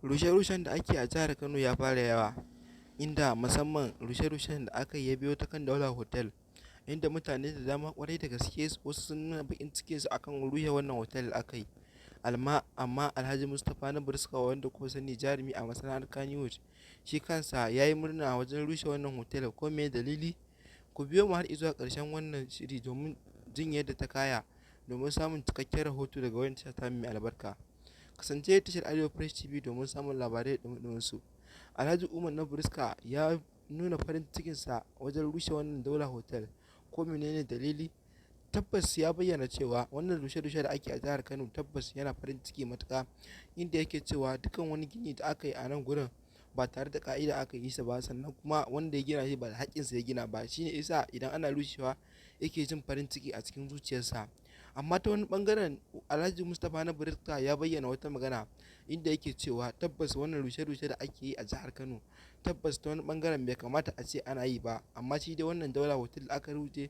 Rushe-rushen da ake a jihar Kano ya fara yawa, inda musamman rushe-rushen da aka yi ya biyo ta kan Daula Hotel, inda mutane da dama kwarai da gaske wasu sun nuna bakin cikinsu akan rushe wannan hotel da aka yi. Amma Alhaji Mustapha na Briska, wanda kuka sani jarumi a masana'antar Kannywood, shi kansa ya yi murna wajen rushe wannan hotel. Ko me dalili? Ku biyo mu har izuwa ƙarshen wannan shiri domin jin yadda ta kaya, domin samun cikakken rahoto daga wannan tasha tamu mai albarka. Kasance da tashar Arewa Fresh TV domin samun labarai da ɗumi su. Alhaji Umar na Briska ya nuna farin cikinsa wajen rushe wannan Daula Hotel. Ko menene dalili? Tabbas ya bayyana cewa wannan rushe-rushe da ake a jihar Kano tabbas yana farin ciki matuƙa, inda yake cewa dukkan wani gini da aka yi a nan gurin ba tare da ƙa'ida aka yi sa ba, sannan kuma wanda ya gina shi ba da haƙƙinsa ya gina ba, shine yasa idan ana rushewa yake jin farin ciki a cikin zuciyarsa. Amma ta wani ɓangaren, Alhaji Mustapha na Briska ya bayyana wata magana inda yake cewa tabbas wannan rushe-rushe da ake yi a jihar Kano tabbas ta wani ɓangaren bai kamata a ce ana yi ba, amma shi dai wannan Daula Hotel da aka rushe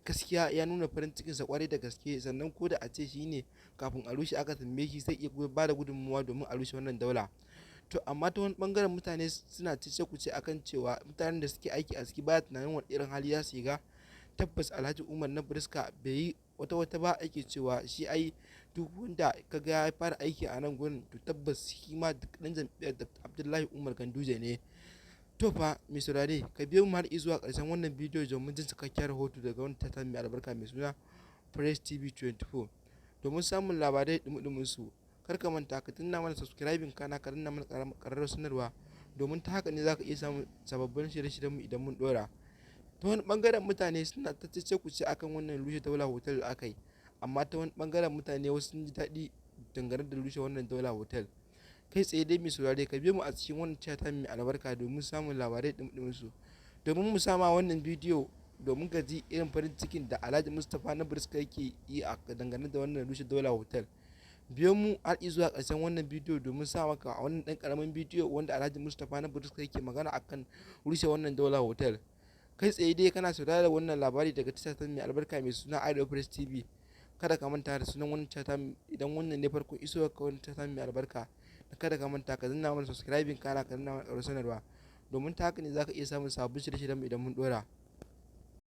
gaskiya ya nuna farin cikinsa kwarai da gaske. Sannan ko da a ce shi ne kafin a rushe aka tambaye shi, zai iya ba da gudunmawa domin a rushe wannan daula. To amma ta wani ɓangaren mutane suna cece kuce akan cewa mutanen da suke aiki a ciki baya tunanin wani irin hali za su shiga. Tabbas Alhaji Umar na Briska bai yi wata wata ba, ake cewa shi ai duk wanda kaga ya fara aiki a nan gurin to tabbas shi ma duk ɗan jam'iyyar Dr. Abdullahi Umar Ganduje ne. To fa mai saurare, ka biyo mu har zuwa ƙarshen wannan bidiyo domin jin cikakken rahoto daga wani tasha mai albarka mai suna Fresh TV 24, domin samun labarai ɗumi su. Kar ka manta ka danna mana subscribing, kana ka danna mana ƙararrawar sanarwa, domin ta haka ne za ka iya samun sababbin shirye-shiryenmu idan mun ɗora. Ta wani ɓangaren mutane suna ta cece kuce akan wannan rushe Daula Hotel da aka yi, amma ta wani ɓangaren mutane wasu sun ji daɗi dangane da rushe wannan Daula Hotel. Kai tsaye dai mai saurare, ka biyo mu a cikin wannan tasha mai albarka domin samun labarai ɗumi su, domin mu sama wannan bidiyo domin ka ji irin farin cikin da Alhaji Mustapha na Briska yake yi a dangane da wannan rushe Daula Hotel. Biyo mu har zuwa ƙarshen wannan bidiyo domin sa maka a wannan ɗan ƙaramin bidiyo wanda Alhaji Mustapha na Briska yake magana akan rushe wannan Daula Hotel. Kai tsaye dai kana saurara wannan labari daga tashar mai albarka mai suna Arewa Press TV. Kada ka manta da sunan wannan tasha. Idan wannan ne farkon isowar ka wannan tasha mai albarka, kada ka manta ka danna mana subscribing, kana ka danna mana ƙararrawar sanarwa, domin ta haka ne za ka iya samun sabbin shirye-shiryenmu idan mun ɗora.